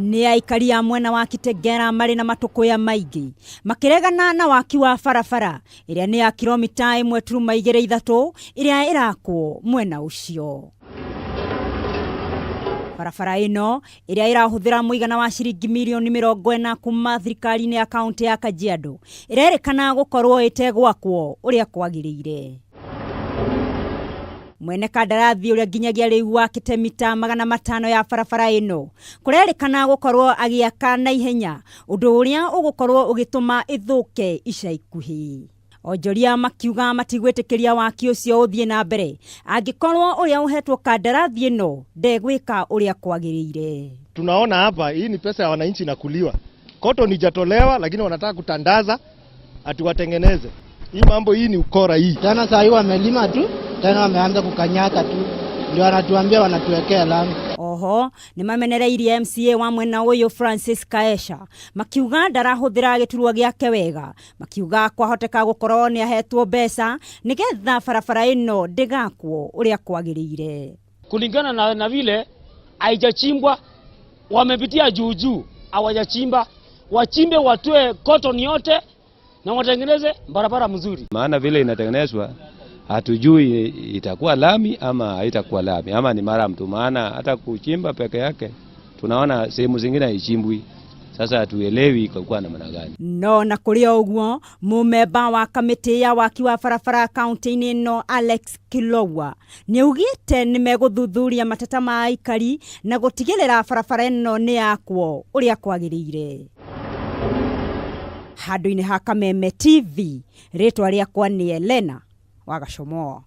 Nĩ aikari a mwena wa Kitegera marĩ na matũkũya maingĩ makĩregana na waki wa barabara ĩrĩa nĩ ya kilomita 1.23 ĩrĩa ĩrakwo mwena ũcio. Barabara ĩno ĩrĩa ĩrahũthĩra mũigana wa ciringi mirioni 40 kuma thirikari-inĩ ya kaunti ya Kajiado ĩrerĩkana gũkorwo ĩtegwakwo ũrĩa kwagĩrĩire. Mwene kandarathi ũrĩa nginyagia rĩu wakĩte mita 500 ya barabara ĩno kũrerĩkana gũkorwo agĩaka na ihenya ũndũ ũrĩa ũgũkorwo ũgĩtũma ĩthũke ica ikuhĩ. Onjoria makiuga matigwĩtĩkĩria waki ũcio ũthiĩ na mbere angĩkorwo ũrĩa ũhetwo kandarathi ĩno ndegwĩka ũrĩa kwagĩrĩire. Tunaona hapa hii ni pesa ya wananchi inakuliwa. Cotton haijatolewa lakini wanataka kutandaza ati watengeneze. Hii mambo hii ni ukora hii. Tena saa hii wamelima tu, tena wameanza kukanyaka tu. Ndio wanatuambia wanatuwekea lami. Oho nĩ mamenereirie MCA wa mwena ũyũ Francis Kaesha makiuga ndarahũthĩra gĩturwa gĩake wega, makiuga kwahoteka gũkorwo nĩ ahetwo mbeca nĩgetha barabara ĩno ndĩgakwo ũrĩa kwagĩrĩire. Kulingana na vile haijachimbwa, wamepitia juu juu, hawajachimba. Wachimbe watoe cotton yote na watengeneze barabara mzuri. Maana vile inatengenezwa hatujui itakuwa lami ama haitakuwa lami ama ni mara mtu, maana hata kuchimba peke yake tunaona sehemu zingine haichimbwi. Sasa hatuelewi iko namna gani. No na kũrĩ o ũguo mũmemba wa kamĩtĩ ya waki wa barabara kaunti-inĩ ĩno Alex Kilowa nĩaugĩte nĩmegũthuthuria mateta ma aikari na gũtigĩrĩra barabara ĩno nĩ yakwo ũrĩa kwagĩrĩire. Handũ-inĩ ha Kameme TV, rĩtwa rĩakwa nĩ Elena Wagacomo.